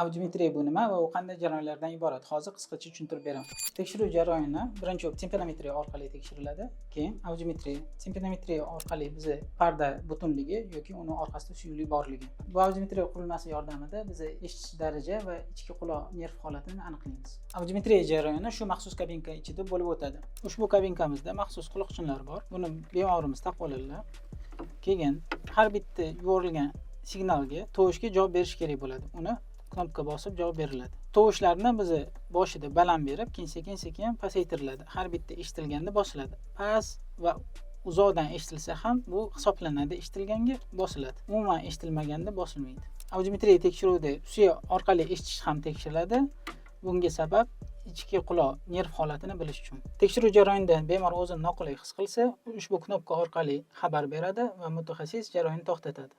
Audiometriya bu nima va u qanday jarayonlardan iborat? Hozir qisqacha tushuntirib beraman. Tekshiruv jarayoni birinchi bo'lib timpanometriya orqali tekshiriladi, keyin audiometriya. Timpanometriya orqali biza parda butunligi yoki uni orqasida suyuqlik borligi. Bu audiometriya qurilmasi yordamida biz eshitish daraja va ichki quloq nerv holatini aniqlaymiz. Audiometriya jarayoni shu maxsus kabinka ichida bo'lib o'tadi. Ushbu kabinkamizda maxsus quloqchinlar bor. Buni bemorimiz taqib oladilar. Keyin har bitta yuborilgan signalga, tovushga javob berish kerak bo'ladi. Uni knopka bosib javob beriladi. Tovushlarni bizni boshida baland berib, keyin sekin-sekin pasaytiriladi. Har bitta eshitilganda bosiladi. Past va uzoqdan eshitilsa ham bu hisoblanadi, eshitilganga bosiladi. Umuman eshitilmaganda bosilmaydi. Audiometriya tekshiruvida suyak orqali eshitish ham tekshiriladi. Bunga sabab ichki quloq nerv holatini bilish uchun. Tekshiruv jarayonida bemor o'zini noqulay his qilsa, ushbu knopka orqali xabar beradi va mutaxassis jarayonni to'xtatadi.